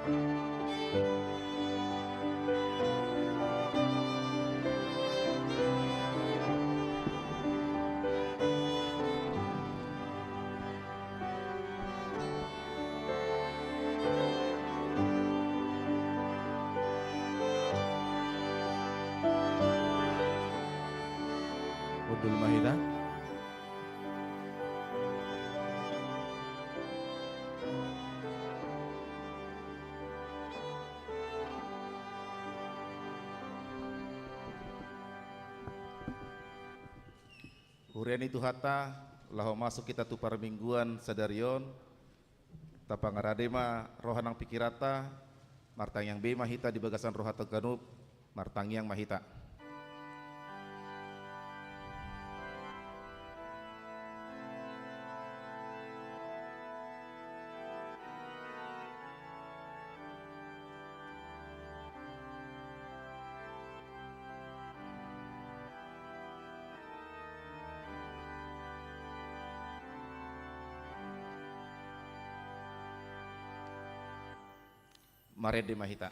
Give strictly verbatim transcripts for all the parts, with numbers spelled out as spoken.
Hundul ma hita. Huria ni Tuhanta, laho masuk hita tu parmingguan sadari on, tapangarade ma roha nang pikiranta, martangiang be ma hita di bagasan rohanta ganup, martangiang ma hita. Marende ma hita.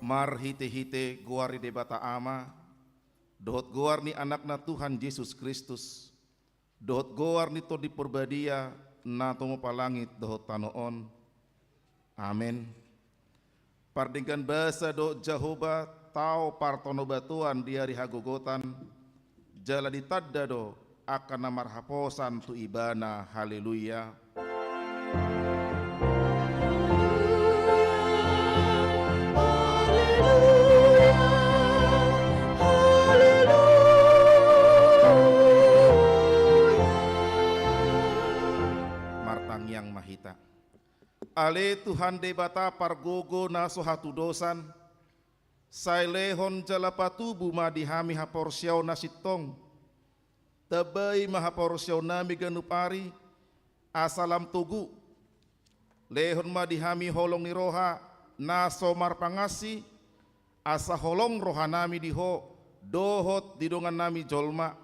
Marhitehite goar ni Debata Ama, dohot goar ni Anakna Tuhan Jesus Kristus, dohot goar ni Tondi Parbadia, na tumompa langit dohot tano on. Amen. Pardenggan basa do Jahowa, tao partonobatuan di ari hagogotan, jala ditanda do angka na marhaposan tu Ibana. Haleluya. Martangiang ma hita. Ale Tuhan Debata pargogo na so hatudosan, Sai lehon jala patubu ma di hami haporseaon na sintong. Tambai ma haporseaonnami ganup ari, asa lam togu. Lehon ma di hami holong ni roha na so marpangansi, asa holong rohanami di Ho dohot di dongannami jolma.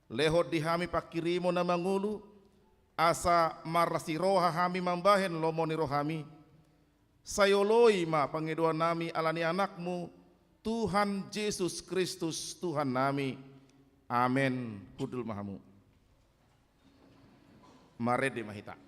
Lehon di hami pangkirimon na mangolu, asa marlas ni roha hami mambahen lomo ni rohami. Sai oloi ma pangidoannami ala ni Anakmu, Tuhan Jesus Kristus, Tuhannami. Amen. Hundul ma hamu. Marende ma hita.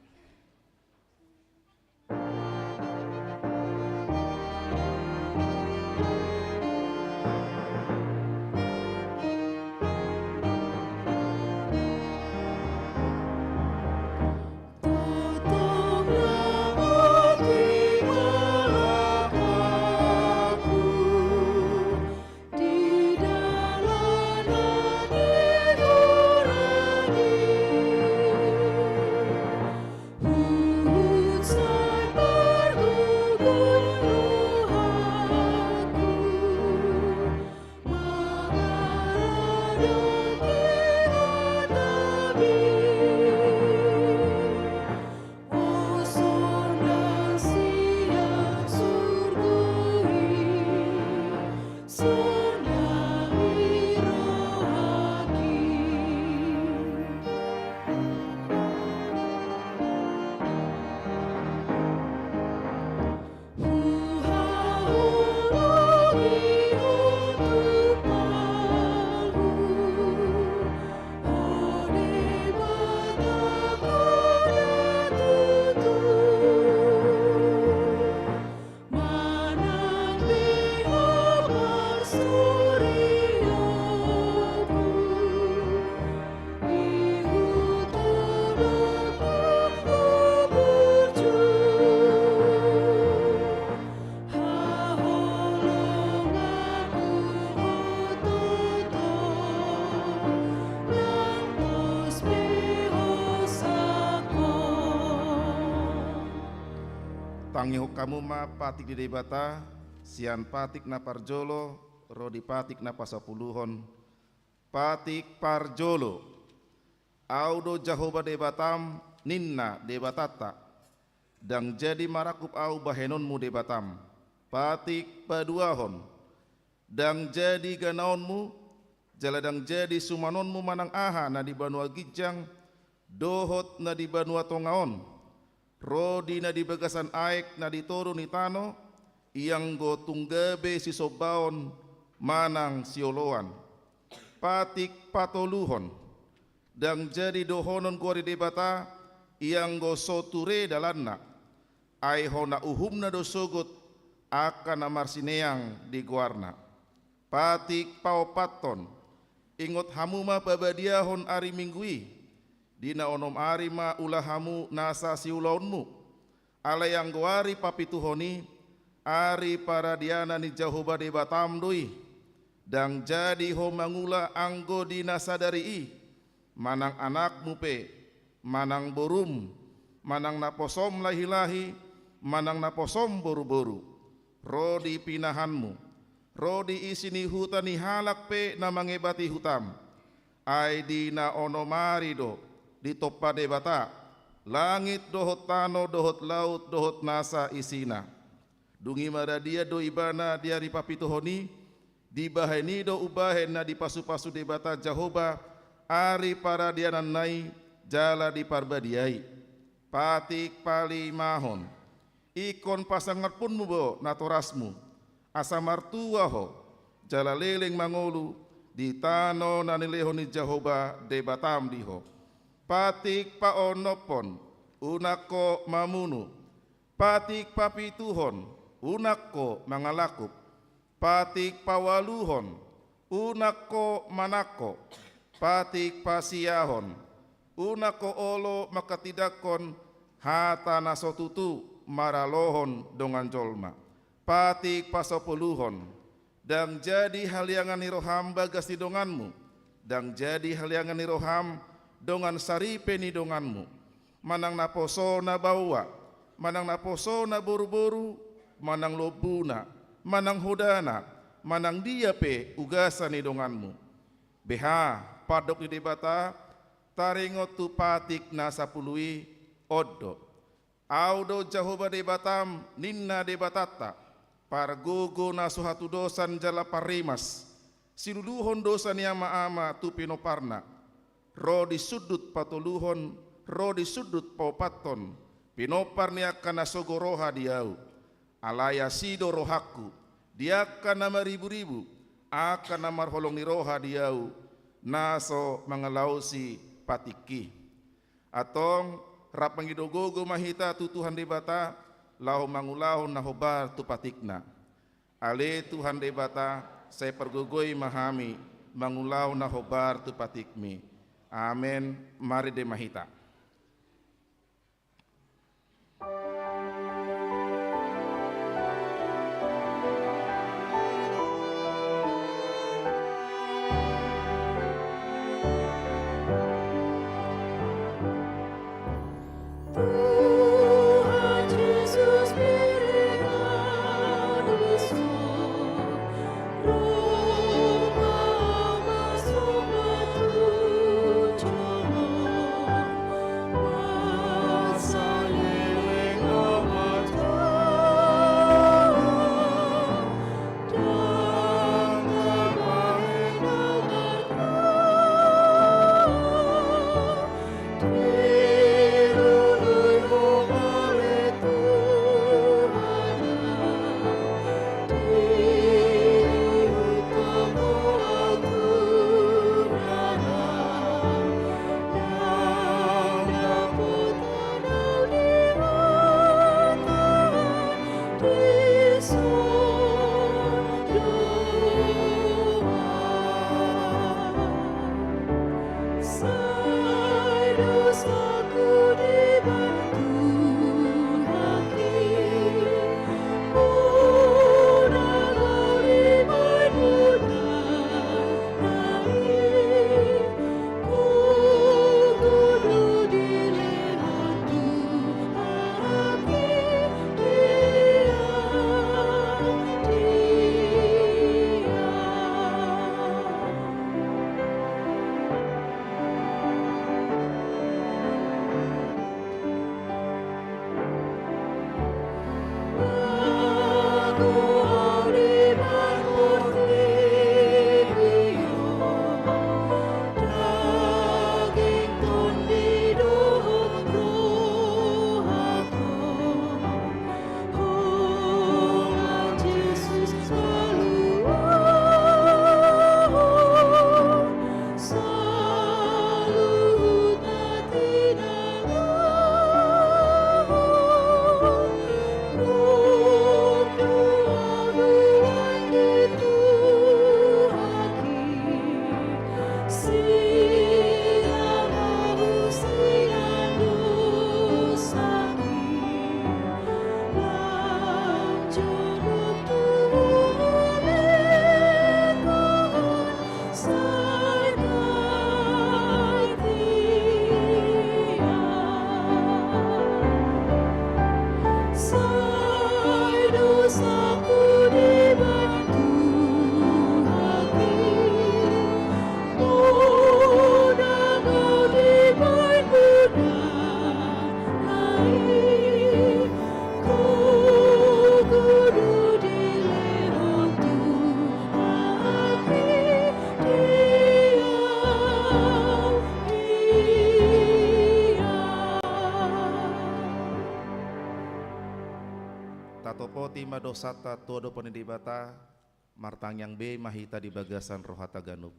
Tangihon hamu ma patik ni Debata, sian patik na parjolo ro di patik na pasapuluhon. Patik parjolo. Ahu do Jahowa Debatam, ninna Debatanta. Ndang jadi marangkup ahu bahenonmu Debatam. Patik paduahon. Ndang jadi ganaonmu, jala ndang jadi sumanonmu manang aha na di banua ginjang, dohot na di banua tonga on. Ro di na di bagasan aek na di toru ni tano, ianggo tung gabe sisombaon manang sioloan. Patik patoluhon. Ndang jadi dohonon goar ni Debata, ianggo so ture dalanna. Ai hona uhumna do sogot, angka na marsineang di goarna. Patik paompathon. Ingot hamu ma pabadiahon ari Minggu i. Di na onom ari ma ula hamu nasa siulaonmu. Alai anggo ari papituhon i, ari paradianan ni Jahowa Debatam do i. Ndang jadi ho mangula anggo di na sadari i, manang anakmu pe, manang borum, manang naposom lahilahi, manang naposom boruboru, ro di pinahanmu, ro di isi ni huta ni halak pe na mangebati hutam. Ai di na onom ari do ditompa Debata langit dohot tano dohot laut dohot nasa isina. Dung i maradian do ibana di ari papituhon i, dibahen i do umbahen na dipasupasu Debata Jahowa ari paradiananna i jala diparbadiai. Patik palimahon. Ingkon pasangaponmu do natorasmu, asa martua ho, jala leleng mangolu di tano na nilehon ni Jahowa Debatam di ho. Patik paonomhon. Unang ho mamunu. Patik papituhon. Unang ho mangalangkup. Patik paualuhon. Unang ho manangko. Patik pasiahon. Unang ho olo manghatindanghon hata na so tutu maralohon dongan jolma. Patik pasapuluhon. Ndang jadi haleangan ni roham bagas ni donganmu. Ndang jadi haleangan ni roham dongan saripe ni donganmu. Manang naposo na baoa, manang naposo na boruboru, manang lombuna, manang hodana, manang dia pe ugasan ni donganmu. Beha, pandok ni Debata, taringot tu patik na sapulu i, on do: Ahu do Jahowa Debatam, ninna Debatanta, pargogo na so hatudosan jala parrimas, siluluhon dosa ni ama-ama tu pinomparna, ro di sundut patoluhon, ro di sundut paopathon, pinompar ni angka na sogo roha di Ahu. Alai asi do rohangku di angka na mariburibu, angka na marholong ni roha di Ahu, na so mangalaosi patikki. Antong, rap mangido gogo ma hita tu Tuhan Debata, laho mangulahon na hombar tu patikna. Ale Tuhan Debata, sai pargogoi ma hami mangulahon na hombar tu patikmi. Amen. Marende ma hita. Tatopoti ma dosanta tu adopan ni Debata, martangiang be ma hita di bagasan rohanta ganup.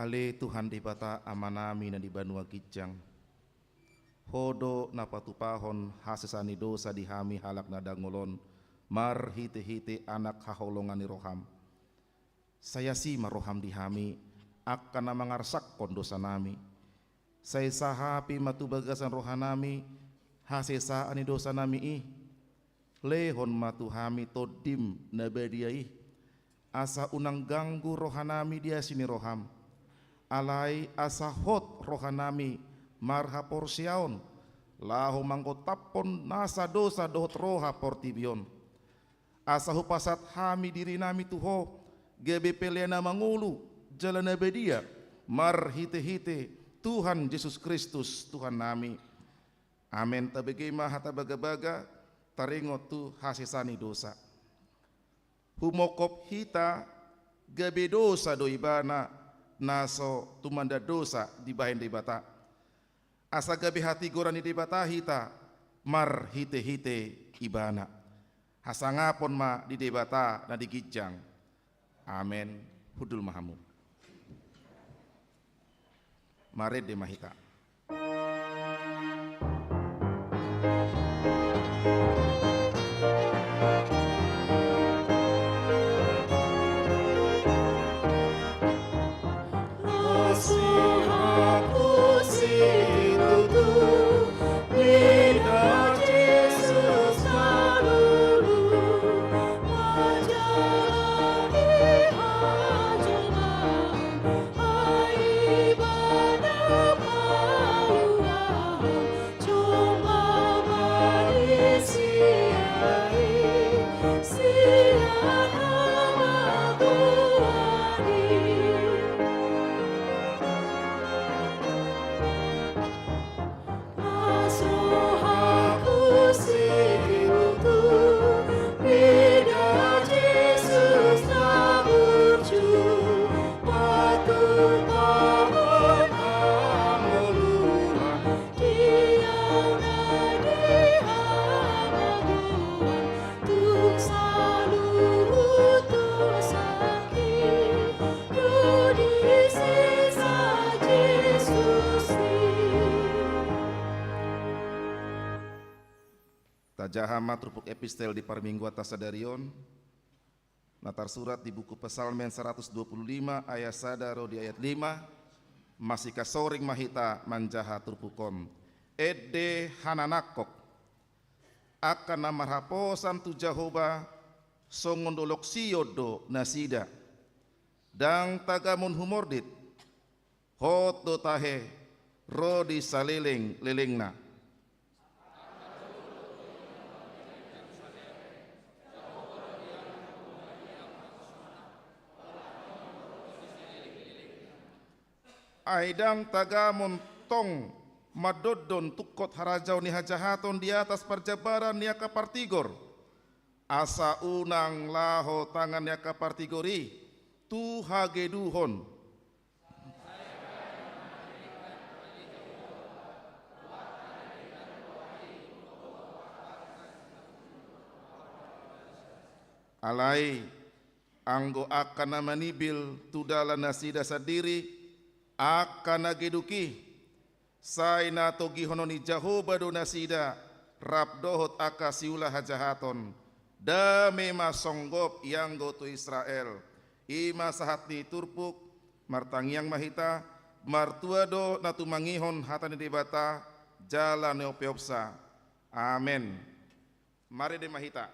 Ale Tuhan Debata Amanami na di banua ginjang, Ho do na patupahon hasesaan ni dosa di hami halak na dangol on marhitehite Anak haholongan ni roham. Sai asi ma roham di hami, angka na mangarsakkon dosanami. Sai sahapi ma tu bagasan rohanami hasesaan ni dosanami i. Lehon ma tu hami Tondim na badia i, asa unang ganggu rohanami di asi ni roham. Alai asa hot rohanami marhaporseaon, laho manggotaphon nasa dosa dohot roha portibi on. Asa hupasahat hami dirinami tu Ho, gabe pelean na mangolu jala na badia, marhitehite Tuhan Jesus Kristus Tuhannami. Amen. Tabege ma hata bagabaga, taringot tu hasesaan ni dosa. Humongkop hita, gabe dosa do ibana, na so tumanda dosa dibahen Debata. Asa gabe hatigoran ni Debata hita, marhitehite ibana. Hasangapon ma di Debata na di ginjang. Amen. Hundul ma hamu. Marende ma hita. Tajaha ma turpuk epistel di parmingguanta sadari on, na tarsurat di buku Psalmen saratus dua pulu lima ayat sada ro di ayat lima. Masikasoring ma hita manjaha turpuk on. Ende hananangkok. Angka na marhaposan tu Jahowa, songon dolok Sion do nasida. Ndang tagamon humordit. Hot do tahe ro di salelenglelengna. Ai ndang tagamon tong mandondon tungkot harajaon ni hajahaton di atas parjambaran ni angka partigor, asa unang laho tangan ni angka partigor i tu hageduhon. Alai, anggo angka na manimbil tu dalan nasida sandiri, angka na geduk i, sai na togihonon ni Jahowa do nasida, rap dohot angka siula hajahaton. Dame ma songgop ianggo tu Israel. I ma sahat ni turpuk, martangiang ma hita, martua do na tumangihon hata ni Debata, jala na neopneopsa. Amen. Marende ma hita.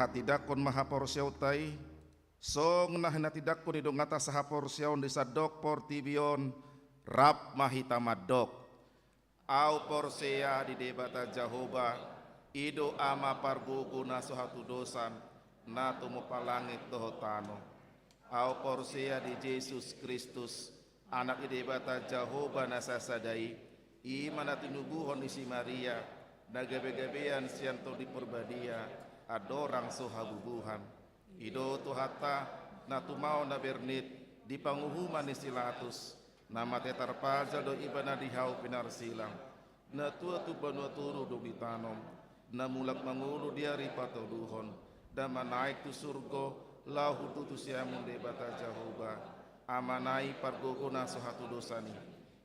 Tindanghon ma haporseaonta i, songon na hinatindangkon ni donganta sahaporseaon di sandok portibi on, rap ma hita mandok. Ahu porsea di Debata Jahowa, i do Ama pargogo na so hatudosan, na tumompa langit dohot tano. Ahu porsea di Jesus Kristus, Anak ni Debata Jahowa na sasada i, i ma na tinubuhon ni si Maria, na gabegabean sian Tondi Porbadia, andorang so habubuhan. I do Tuhanta, na tumao na bernit, di panguhuman ni si Latus, na mate tarpajal do Ibana di hau pinarsilang, na tua tu banua toru dung ditanom, na mulak mangolu di ari patoluhon, na manaek tu surgo, laho hututu siamun Debata Jahowa, Amana i pargogo na so hatudosan i.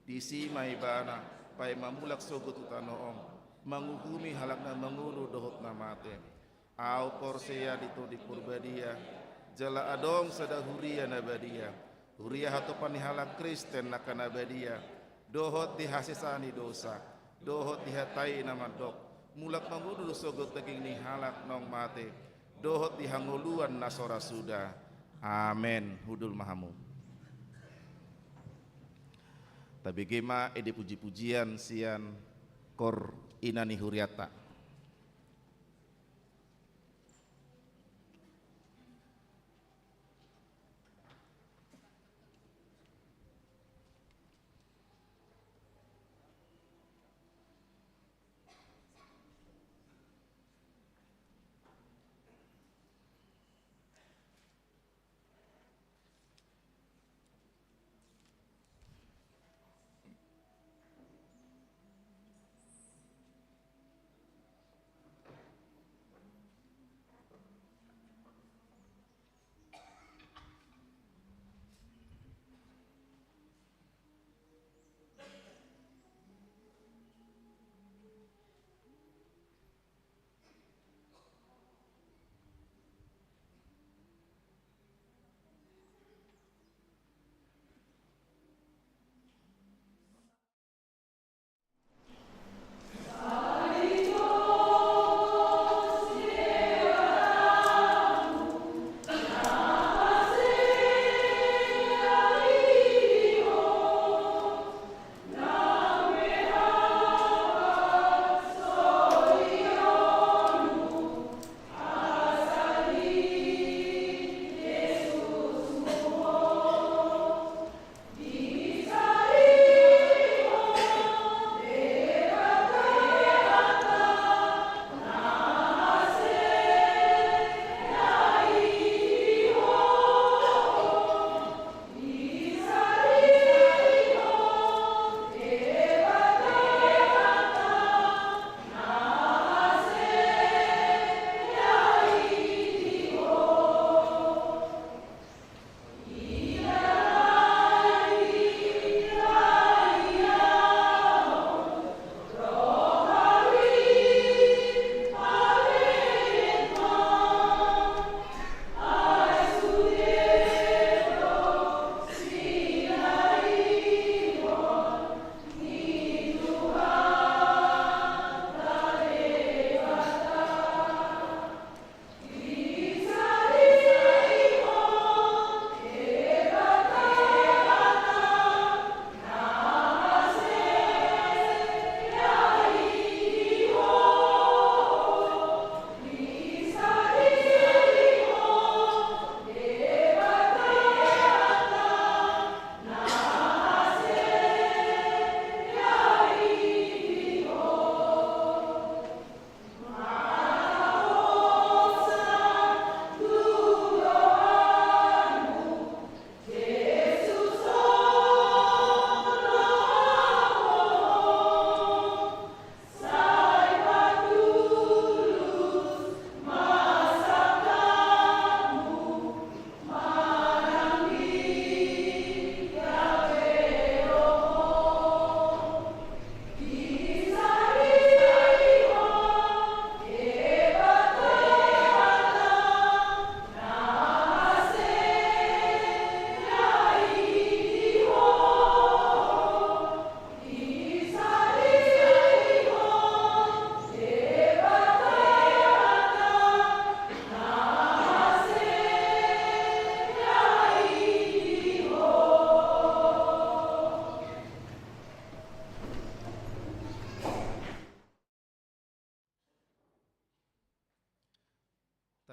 Disi ma Ibana, paima mulak sogot tu tano on, manguhumi halak na mangolu dohot na mate. Ahu porsea di Tondi Porbadia, jala adong sada huria na badia, huria hatopan ni halak Kristen angka na badia, dohot di hasesaan ni dosa, dohot di hata i na mandok, mulak mangolu do sogot daging ni halak naung mate, dohot di hangoluan na so ra suda. Amen. Hundul ma hamu. Tabege ma ende pujipujian sian kor ina ni hurianta.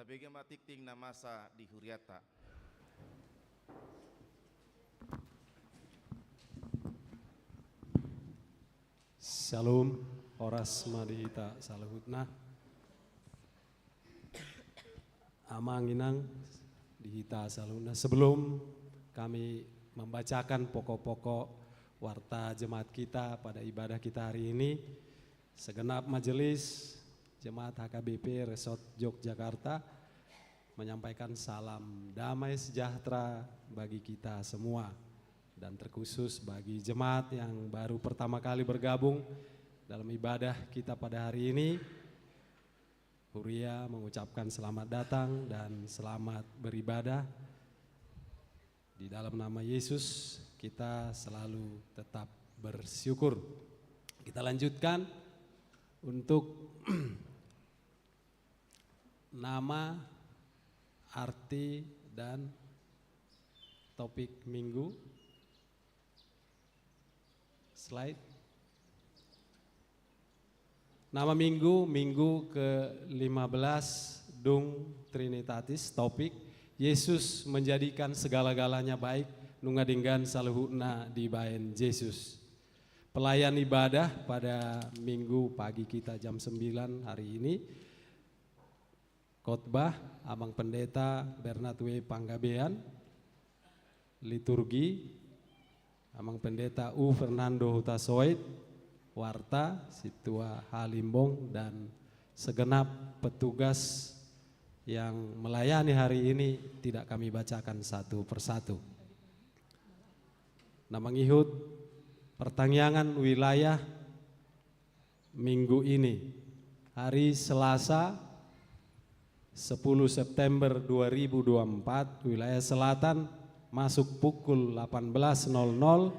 Tabege ma tingting na masa di huriata. Syalom, horas ma di hita saluhutna. Amang inang di hita saluhutna. Sebelum kami membacakan pokok-pokok warta jemaat kita pada ibadah kita hari ini, segenap majelis jemaat H K B P Resort Yogyakarta menyampaikan salam damai sejahtera bagi kita semua, dan terkhusus bagi jemaat yang baru pertama kali bergabung dalam ibadah kita pada hari ini. Huria mengucapkan selamat datang dan selamat beribadah. Di dalam nama Yesus, kita selalu tetap bersyukur. Kita lanjutkan untuk nama, arti, dan topik minggu. Slide. Nama minggu, minggu ke lima belas Dung Trinitatis, topik Yesus menjadikan segala-galanya baik, nunga denggan saluhutna dibaen Jesus. Pelayan ibadah pada minggu pagi kita jam sembilan hari ini. Khotbah, Amang Pendeta Bernard W Panggabean. Liturgi, Amang Pendeta U Fernando Hutasoit. Warta, Sintua H Limbong, dan segenap petugas yang melayani hari ini tidak kami bacakan satu persatu. Na mangihut pertangiangan wilayah minggu ini. Hari Selasa, sepuluh September dua ribu dua puluh empat, wilayah selatan, masuk pukul delapan belas nol nol,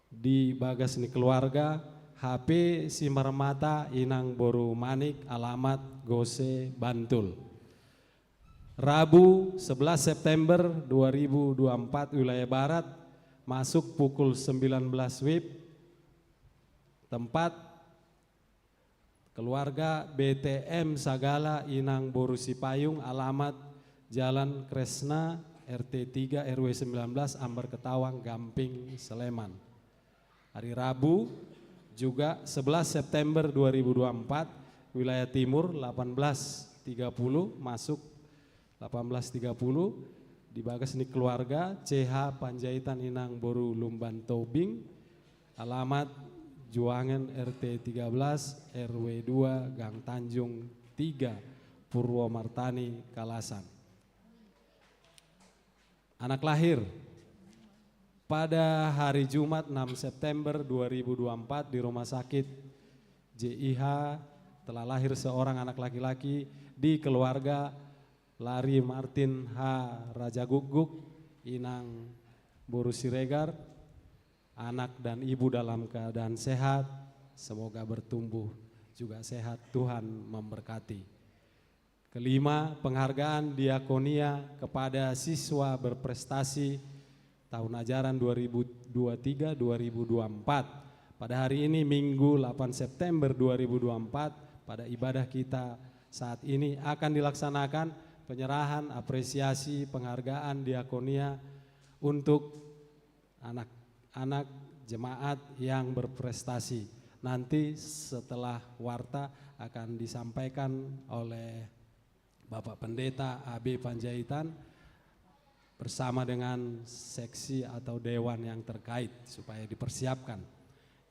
di bagas ni keluarga H P Simarmata Inang Boru Manik, alamat Gose, Bantul. Rabu, sebelas September dua ribu dua puluh empat, wilayah barat, masuk pukul sembilan belas wib. Tempat, keluarga B T M Sagala Inang Boru Sipayung, alamat Jalan Kresna, R T tiga, R W sembilan belas, Ambar Ketawang, Gamping, Sleman. Hari Rabu, juga sebelas September dua ribu dua puluh empat, wilayah timur, delapan belas tiga puluh, masuk delapan belas tiga puluh, di bagas ni keluarga C H Panjaitan Inang Boru Lumban Tobing, alamat Juangan, R T tiga belas, R W dua, Gang Tanjung tiga, Purwomartani, Kalasan. Anak lahir. Pada hari Jumat, enam September dua ribu dua puluh empat, di Rumah Sakit J I H, telah lahir seorang anak laki-laki di keluarga Lari Martin H Rajagukguk, Inang Boru Siregar. Anak dan ibu dalam keadaan sehat, semoga bertumbuh juga sehat, Tuhan memberkati. Kelima, penghargaan diakonia kepada siswa berprestasi tahun ajaran dua ribu dua tiga dua ribu dua empat. Pada hari ini, Minggu, delapan September dua ribu dua empat, pada ibadah kita saat ini akan dilaksanakan penyerahan apresiasi penghargaan diakonia untuk anak-anak jemaat yang berprestasi. Nanti setelah warta akan disampaikan oleh Bapak Pendeta A B Panjaitan bersama dengan seksi atau dewan yang terkait supaya dipersiapkan.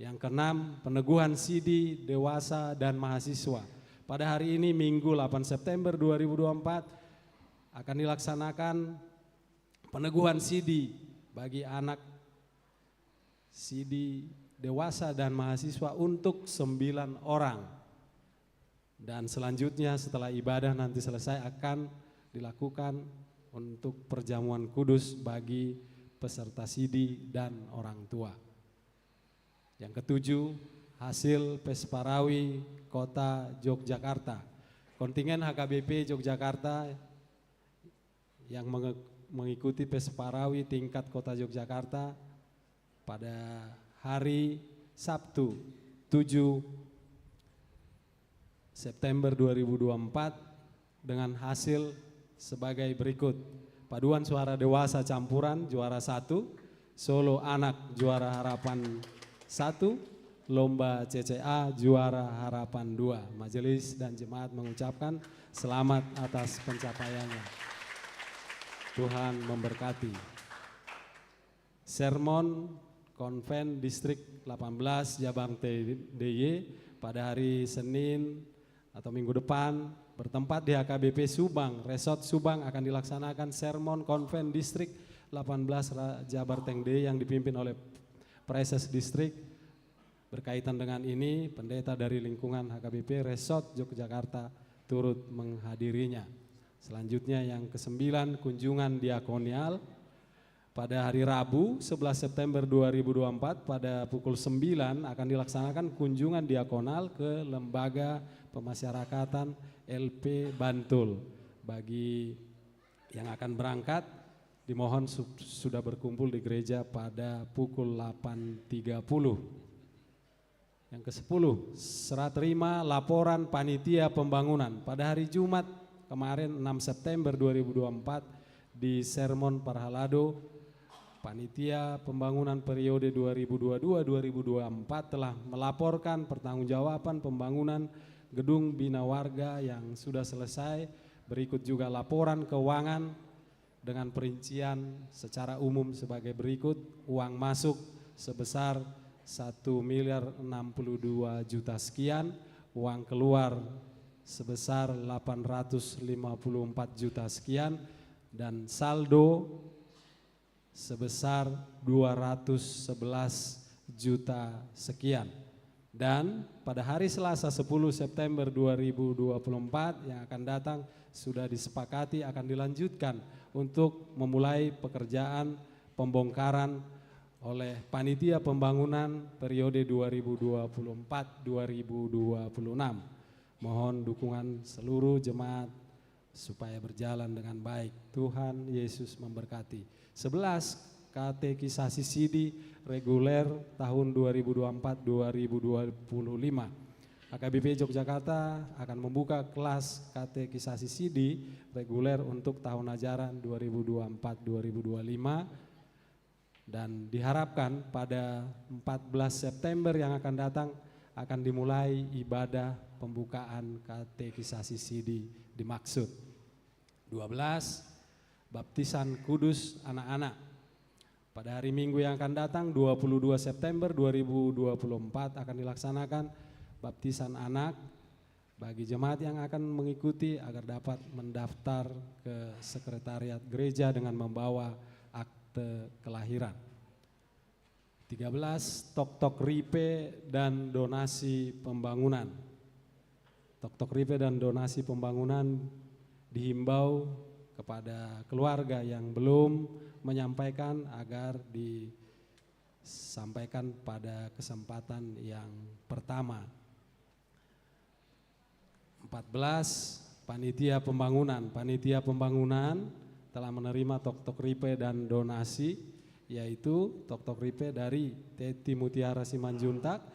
Yang keenam, peneguhan sidi dewasa dan mahasiswa. Pada hari ini, Minggu, delapan September dua ribu dua puluh empat, akan dilaksanakan peneguhan sidi bagi anak sidi dewasa dan mahasiswa untuk sembilan orang. Dan selanjutnya, setelah ibadah nanti selesai, akan dilakukan untuk perjamuan kudus bagi peserta sidi dan orang tua. Yang ketujuh, hasil Pesparawi Kota Yogyakarta. Kontingen H K B P Yogyakarta yang menge-, mengikuti Pesparawi tingkat Kota Yogyakarta pada hari Sabtu, tujuh September dua ribu dua puluh empat, dengan hasil sebagai berikut. Paduan suara dewasa campuran juara satu, solo anak juara harapan satu, lomba C C A juara harapan dua. Majelis dan jemaat mengucapkan selamat atas pencapaiannya. Tuhan memberkati. Sermon Konven Distrik delapan belas Jabang T D I Y pada hari Senin atau minggu depan, bertempat di H K B P Subang, Resort Subang, akan dilaksanakan sermon konven distrik delapan belas Ra-, Jabar Teng D I Y yang dipimpin oleh Praeses Distrik. Berkaitan dengan ini, pendeta dari lingkungan H K B P Resort Yogyakarta turut menghadirinya. Selanjutnya, yang kesembilan, kunjungan diakonial. Pada hari Rabu, sebelas September dua ribu dua puluh empat, pada pukul sembilan akan dilaksanakan kunjungan diakonal ke Lembaga Pemasyarakatan L P Bantul. Bagi yang akan berangkat, dimohon su-, sudah berkumpul di gereja pada pukul delapan tiga puluh. Yang kesepuluh, serah terima laporan panitia pembangunan. Pada hari Jumat kemarin, enam September dua ribu dua puluh empat, di sermon parhalado, panitia pembangunan periode dua ribu dua puluh dua dua ribu dua puluh empat telah melaporkan pertanggungjawaban pembangunan gedung bina warga yang sudah selesai. Berikut juga laporan keuangan dengan perincian secara umum sebagai berikut: uang masuk sebesar satu miliar enam puluh dua juta sekian, uang keluar sebesar delapan ratus lima puluh empat juta sekian, dan saldo sebesar dua ratus sebelas juta sekian. Dan pada hari Selasa, sepuluh September dua ribu dua puluh empat yang akan datang, sudah disepakati akan dilanjutkan untuk memulai pekerjaan pembongkaran oleh panitia pembangunan periode dua ribu dua puluh empat dua ribu dua puluh enam. Mohon dukungan seluruh jemaat supaya berjalan dengan baik. Tuhan Yesus memberkati. Sebelas, katekisasi sidi reguler tahun dua ribu dua puluh empat dua ribu dua puluh lima. H K B P Yogyakarta akan membuka kelas katekisasi sidi reguler untuk tahun ajaran dua ribu dua puluh empat dua ribu dua puluh lima. Dan diharapkan pada empat belas September yang akan datang akan dimulai ibadah pembukaan katekisasi sidi dimaksud. Dua belas, baptisan kudus anak-anak. Pada hari Minggu yang akan datang, dua puluh dua September dua ribu dua puluh empat, akan dilaksanakan baptisan anak bagi jemaat yang akan mengikuti agar dapat mendaftar ke sekretariat gereja dengan membawa akte kelahiran. Tiga belas, toktok ripe dan donasi pembangunan. Toktok ripe dan donasi pembangunan dihimbau kepada keluarga yang belum menyampaikan agar disampaikan pada kesempatan yang pertama. Empat belas, panitia pembangunan. Panitia pembangunan telah menerima toktok ripe dan donasi, yaitu toktok ripe dari Teti Mutiara Simanjuntak,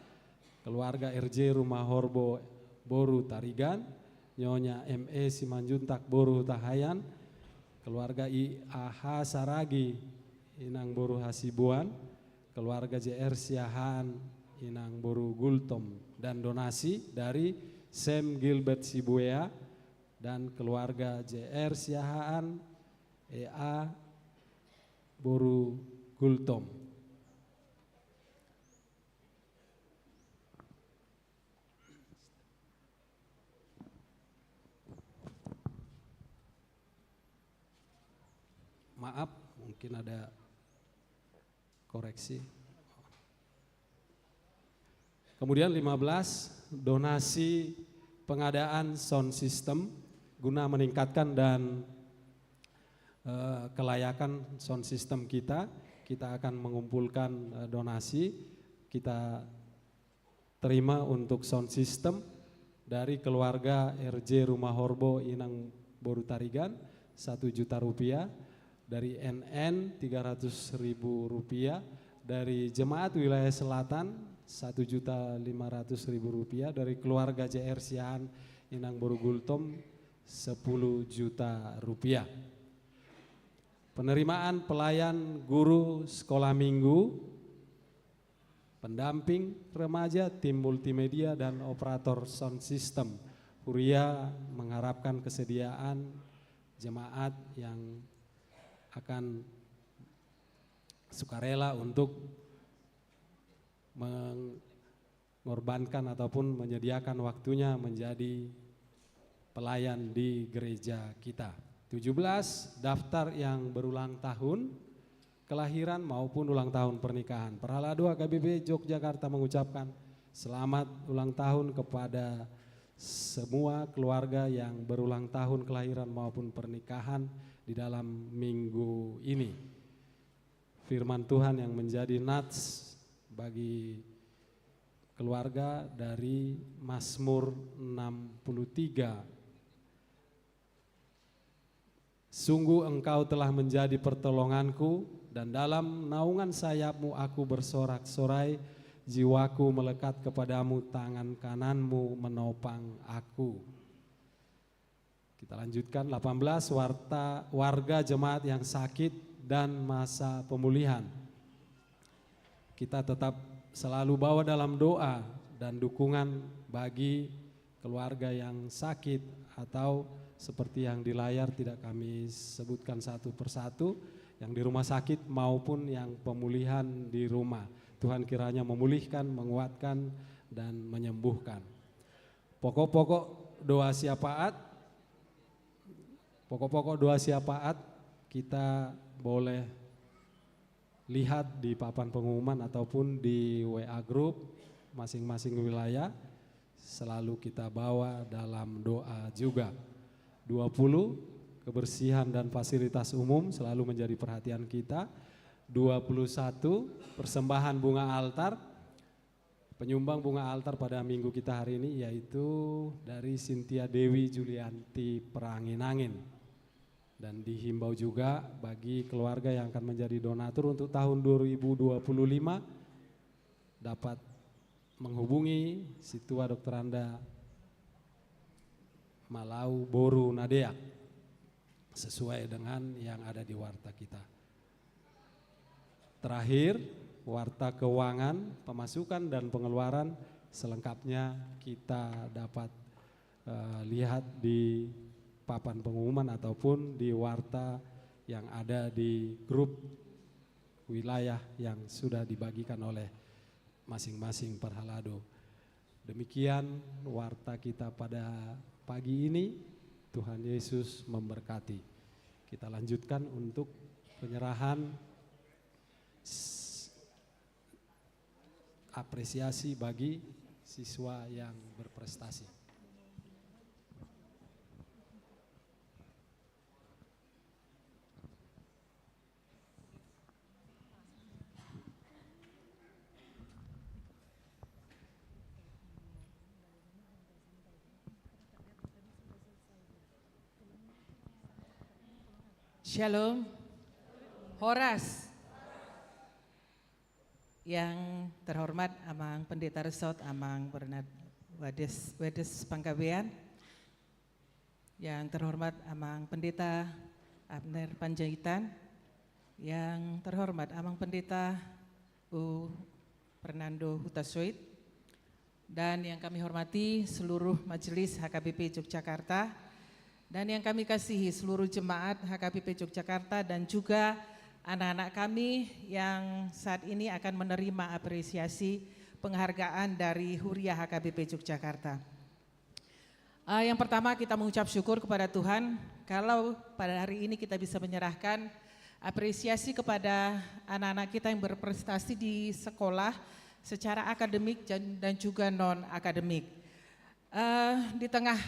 keluarga R J Rumah Horbo boru Tarigan, Nyonya M E Simanjuntak boru Hutahaean, keluarga I A H Saragi inang boru Hasibuan, keluarga J R Siahaan inang boru Gultom, dan donasi dari Sam Gilbert Sibuea dan keluarga J R Siahaan E A boru Gultom. Maaf, mungkin ada koreksi. Kemudian lima belas, donasi pengadaan sound system guna meningkatkan dan, eh, kelayakan sound system kita. Kita akan mengumpulkan, eh, donasi. Kita terima untuk sound system dari keluarga R J Rumah Horbo inang boru Tarigan, satu juta rupiah, dari N N tiga ratus ribu rupiah, dari Jemaat Wilayah Selatan satu juta lima ratus ribu rupiah, dari keluarga J R Siahaan inang boru Gultom sepuluh juta rupiah. Penerimaan pelayan guru sekolah minggu, pendamping remaja, tim multimedia, dan operator sound system. Huria mengharapkan kesediaan jemaat yang akan sukarela untuk mengorbankan ataupun menyediakan waktunya menjadi pelayan di gereja kita. Tujuh belas, daftar yang berulang tahun kelahiran maupun ulang tahun pernikahan. Parhalado H K B P Yogyakarta mengucapkan selamat ulang tahun kepada semua keluarga yang berulang tahun kelahiran maupun pernikahan di dalam minggu ini. Firman Tuhan yang menjadi nats bagi keluarga dari Mazmur enam puluh tiga. Sungguh Engkau telah menjadi pertolonganku, dan dalam naungan sayap-Mu aku bersorak-sorai, jiwaku melekat kepada-Mu, tangan kanan-Mu menopang aku. Kita lanjutkan, delapan belas, warta, warga jemaat yang sakit dan masa pemulihan. Kita tetap selalu bawa dalam doa dan dukungan bagi keluarga yang sakit, atau seperti yang di layar tidak kami sebutkan satu persatu, yang di rumah sakit maupun yang pemulihan di rumah. Tuhan kiranya memulihkan, menguatkan, dan menyembuhkan. Pokok-pokok doa syafaat, pokok-pokok doa syafaat kita boleh lihat di papan pengumuman ataupun di W A group masing-masing wilayah, selalu kita bawa dalam doa juga. Dua puluh, kebersihan dan fasilitas umum selalu menjadi perhatian kita. Dua puluh satu, persembahan bunga altar. Penyumbang bunga altar pada minggu kita hari ini yaitu dari Sintia Dewi Julianti Perangin-angin. Dan dihimbau juga bagi keluarga yang akan menjadi donatur untuk tahun dua ribu dua puluh lima dapat menghubungi Sintua Doktoranda Malau Boru Nadeak sesuai dengan yang ada di warta kita. Terakhir, warta keuangan, pemasukan dan pengeluaran selengkapnya kita dapat, eh, lihat di papan pengumuman ataupun di warta yang ada di grup wilayah yang sudah dibagikan oleh masing-masing parhalado. Demikian warta kita pada pagi ini. Tuhan Yesus memberkati. Kita lanjutkan untuk penyerahan s-, apresiasi bagi siswa yang berprestasi. Shalom. Horas. Yang terhormat Amang Pendeta Resort, Amang Bernard Wades, Wedes Panggabean. Yang terhormat Amang Pendeta Abner Panjaitan, yang terhormat Amang Pendeta U Fernando Hutasoit, dan yang kami hormati seluruh Majelis H K B P Yogyakarta, dan yang kami kasihi seluruh jemaat H K B P Yogyakarta, dan juga anak-anak kami yang saat ini akan menerima apresiasi penghargaan dari Huria H K B P Yogyakarta. Eh, yang pertama, kita mengucap syukur kepada Tuhan kalau pada hari ini kita bisa menyerahkan apresiasi kepada anak-anak kita yang berprestasi di sekolah secara akademik dan, dan juga non-akademik. Eh, di tengah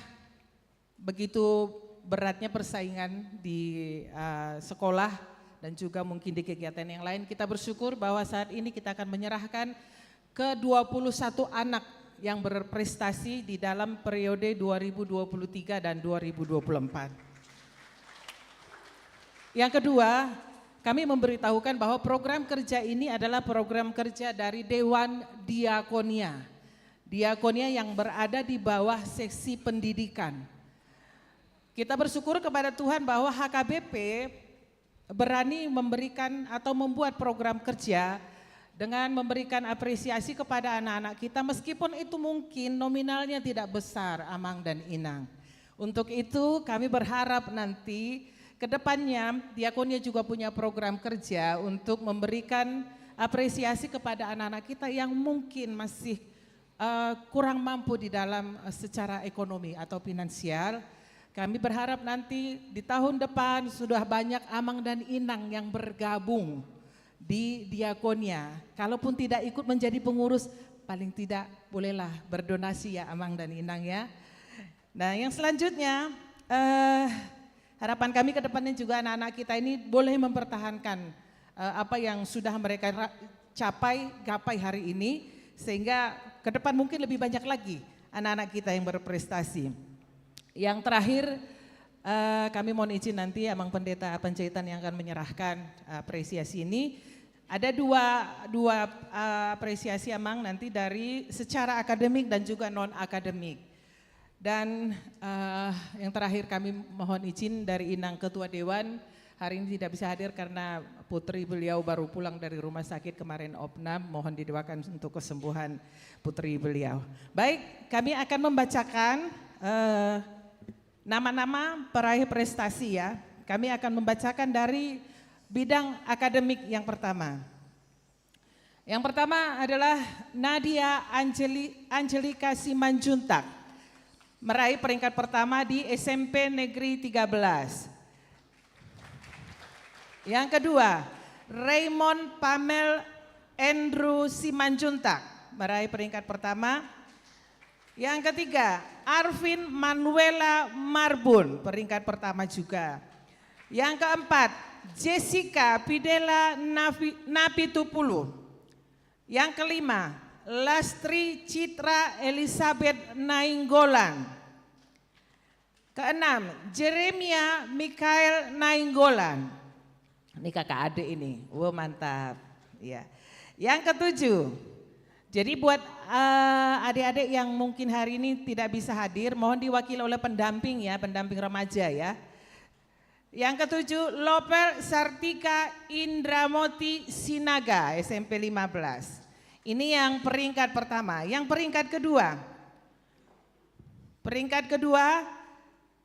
begitu beratnya persaingan di, eh, sekolah dan juga mungkin di kegiatan yang lain, kita bersyukur bahwa saat ini kita akan menyerahkan ke dua puluh satu anak yang berprestasi di dalam periode dua ribu dua puluh tiga dan dua ribu dua puluh empat. Yang kedua, kami memberitahukan bahwa program kerja ini adalah program kerja dari Dewan Diakonia. Diakonia yang berada di bawah seksi pendidikan. Kita bersyukur kepada Tuhan bahwa H K B P berani memberikan atau membuat program kerja dengan memberikan apresiasi kepada anak-anak kita, meskipun itu mungkin nominalnya tidak besar, Amang dan Inang. Untuk itu, kami berharap nanti ke depannya Diakonia juga punya program kerja untuk memberikan apresiasi kepada anak-anak kita yang mungkin masih eh, kurang mampu di dalam, eh, secara ekonomi atau finansial. Kami berharap nanti di tahun depan sudah banyak Amang dan Inang yang bergabung di Diakonia. Kalaupun tidak ikut menjadi pengurus, paling tidak bolehlah berdonasi ya, Amang dan Inang, ya. Nah, yang selanjutnya, eh, harapan kami ke depannya juga anak-anak kita ini boleh mempertahankan, eh, apa yang sudah mereka ra-, capai, gapai hari ini, sehingga ke depan mungkin lebih banyak lagi anak-anak kita yang berprestasi. Yang terakhir, eh, kami mohon izin nanti Amang Pendeta Panjaitan yang akan menyerahkan, eh, apresiasi ini. Ada dua, dua, eh, apresiasi, Amang, nanti dari secara akademik dan juga non-akademik. Dan, eh, yang terakhir, kami mohon izin dari Inang Ketua Dewan, hari ini tidak bisa hadir karena putri beliau baru pulang dari rumah sakit kemarin, opnam, mohon didoakan untuk kesembuhan putri beliau. Baik, kami akan membacakan, eh, nama-nama peraih prestasi, ya. Kami akan membacakan dari bidang akademik yang pertama. Yang pertama adalah Nadia Angeli-, Angelika Simanjuntak, meraih peringkat pertama di S M P Negeri tiga belas. Yang kedua, Raymond Pamel Andrew Simanjuntak, meraih peringkat pertama. Yang ketiga, Arvin Manuela Marbun, peringkat pertama juga. Yang keempat, Jessica Pidela Napi-, Napitupulu. Yang kelima, Lastri Citra Elizabeth Nainggolan. Keenam, Jeremia Mikael Nainggolan. Ini kakak adik ini. Wah, mantap. Ya. Yang ketujuh. Jadi buat, eh, adik-adik yang mungkin hari ini tidak bisa hadir, mohon diwakili oleh pendamping ya, pendamping remaja ya. Yang ketujuh, Lopel Sartika Indramoti Sinaga, S M P lima belas. Ini yang peringkat pertama. Yang peringkat kedua. Peringkat kedua,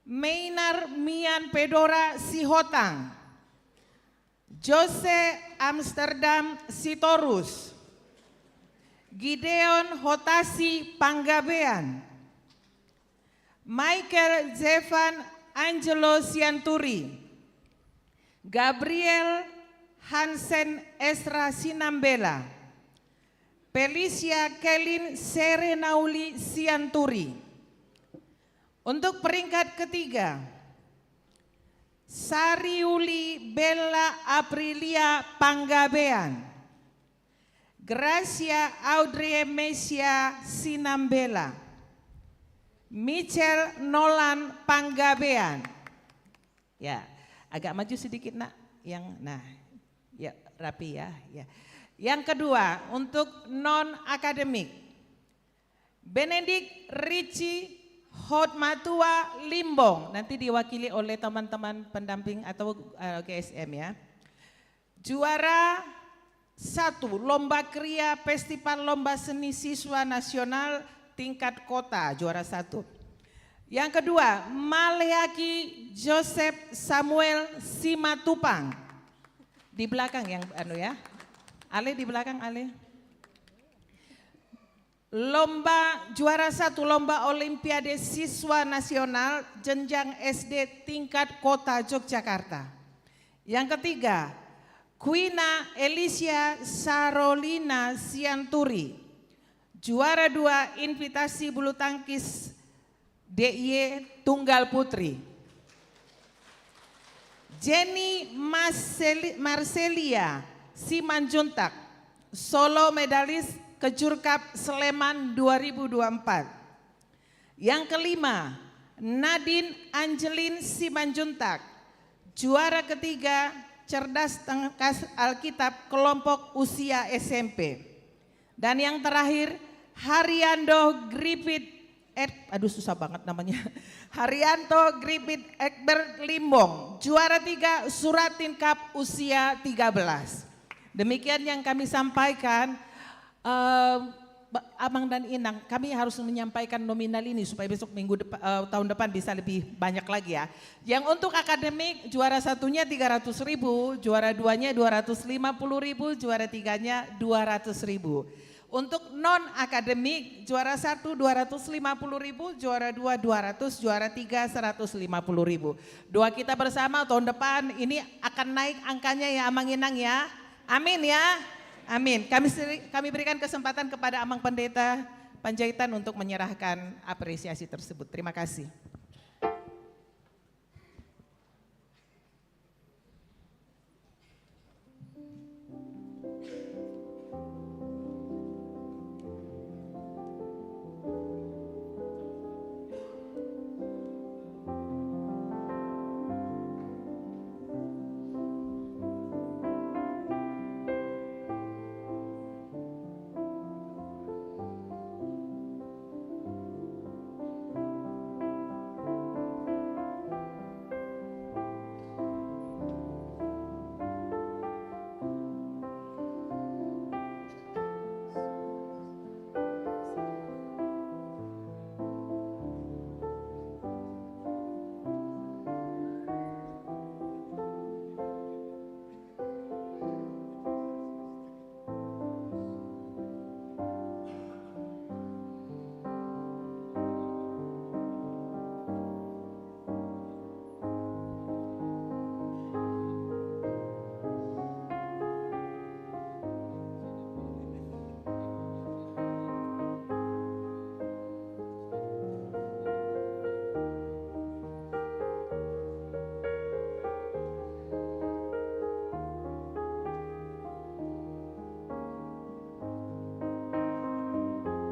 Meinar Mian Pedora Sihotang. Jose Amsterdam Sitorus. Gideon Hotasi Panggabean. Michael Zevan Angelo Sianturi. Gabriel Hansen Esra Sinambela. Felicia Kelin Serenauli Sianturi. Untuk peringkat ketiga, Sariuli Bella Aprilia Panggabean. Gracia Audrey Mesia Sinambela. Michel Nolan Panggabean. Ya, agak maju sedikit, Nak. Yang, nah, ya, rapi ya, ya. Yang kedua, untuk non-akademik. Benedict Richie Hotmatua Limbong, nanti diwakili oleh teman-teman pendamping atau, eh, G S M ya. Juara satu, Lomba Kria Festival Lomba Seni Siswa Nasional tingkat kota, juara satu. Yang kedua, Maleaki Joseph Samuel Simatupang. Di belakang yang anu ya. Ale di belakang, Ale. Lomba, juara satu Lomba Olimpiade Siswa Nasional jenjang S D tingkat Kota Yogyakarta. Yang ketiga, Quina Elisia Sarolina Sianturi, juara dua Invitasi Bulu Tangkis D I Y Tunggal Putri. Jenny Marceli-, Marcelia Simanjuntak, solo medalis Kejurkap Sleman dua ribu dua puluh empat. Yang kelima, Nadine Angelin Simanjuntak, juara ketiga Cerdas Tangkas Alkitab kelompok usia S M P. Dan yang terakhir, Hariando Griffith Eh, aduh, susah banget namanya. Haryanto Griffith Egbert Limbong, juara tiga Suratin Cup usia tiga belas. Demikian yang kami sampaikan. Eh, Ba-, Amang dan Inang, kami harus menyampaikan nominal ini supaya besok minggu depa-, eh, tahun depan bisa lebih banyak lagi ya. Yang untuk akademik, juara satunya tiga ratus ribu, juara duanya dua ratus lima puluh ribu, juara tiganya dua ratus ribu. Untuk non akademik, juara satu dua ratus lima puluh ribu, juara dua dua ratus, juara tiga seratus lima puluh ribu. Doa kita bersama, tahun depan ini akan naik angkanya ya, Amang Inang ya. Amin ya. Amin. Kami seri-, kami berikan kesempatan kepada Amang Pendeta Panjaitan untuk menyerahkan apresiasi tersebut. Terima kasih.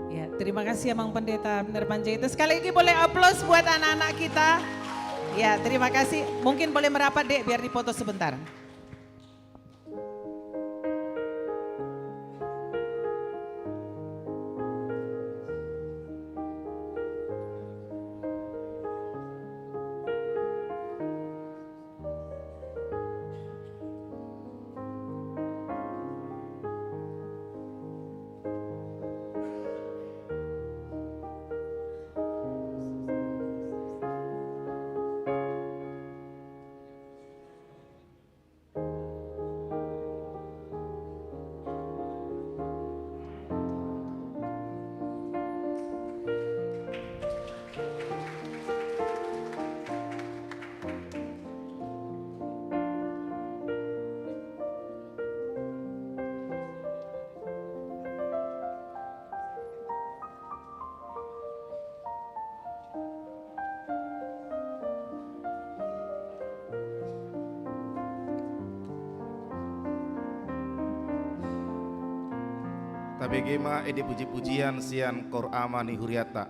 Ya, terima kasih Amang Pendeta Abner Panjaitan. Sekali lagi boleh aplaus buat anak-anak kita. Ya, terima kasih. Mungkin boleh merapat, Dek, biar dipoto sebentar. Tabege ma ende puji-pujian sian koor ama ni hurianta.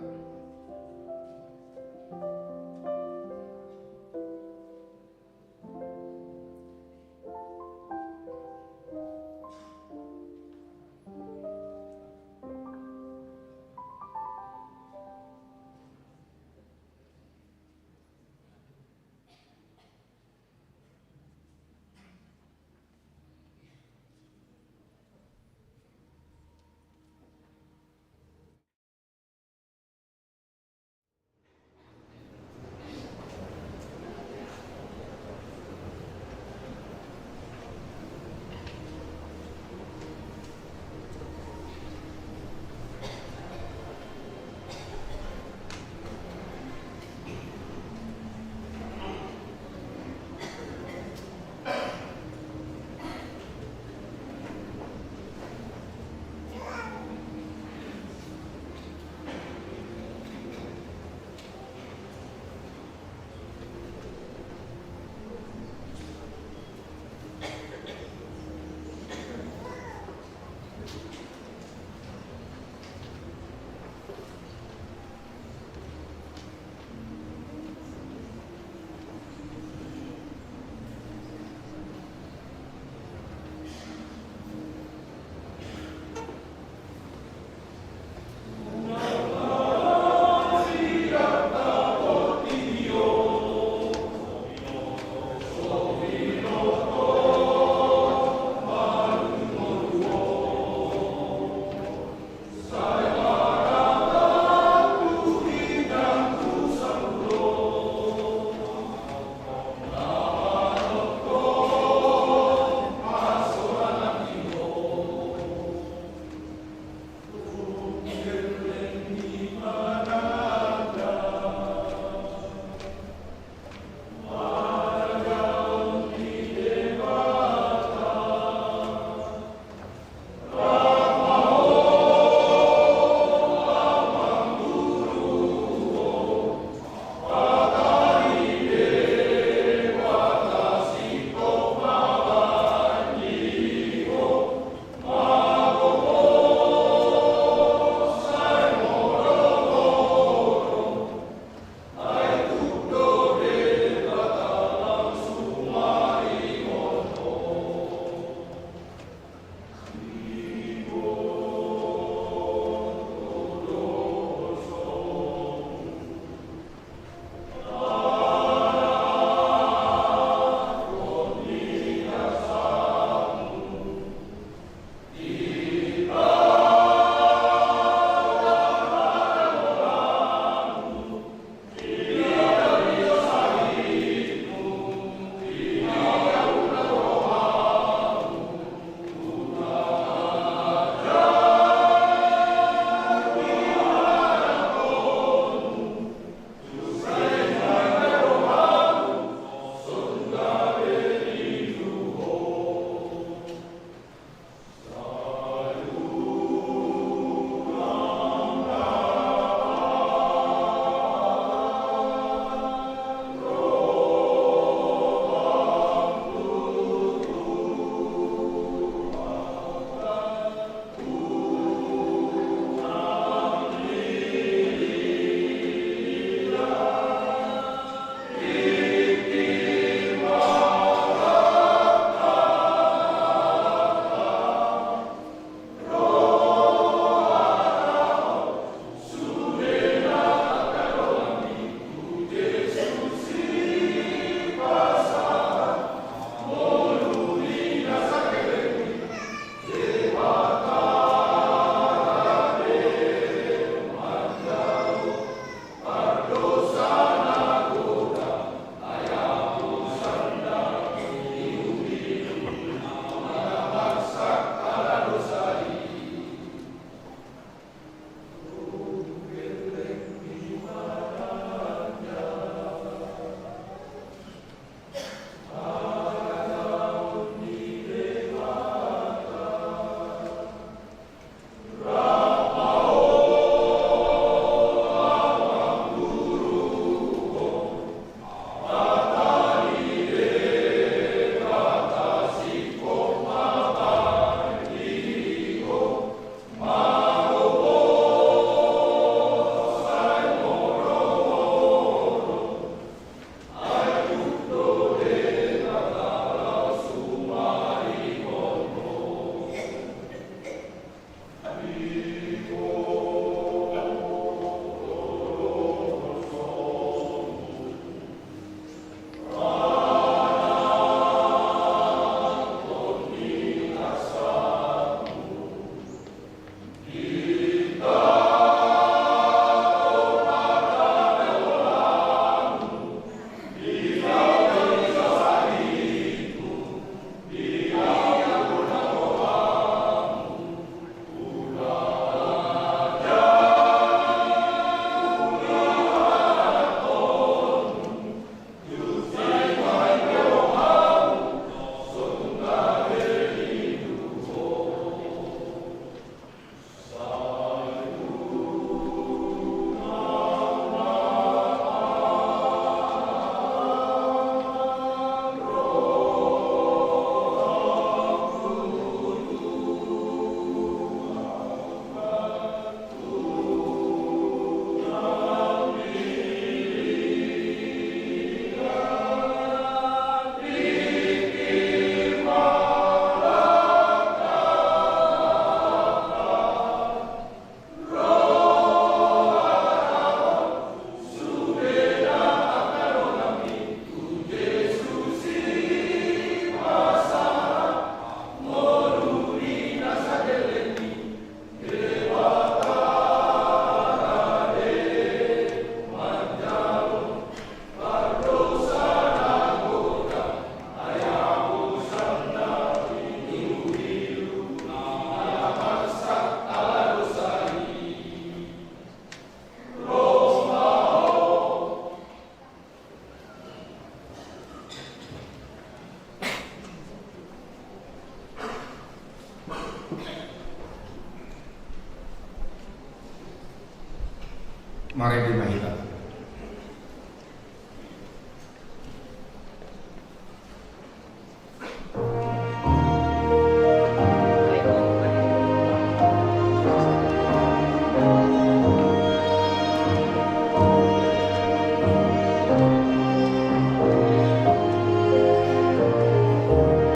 Marende ma hita.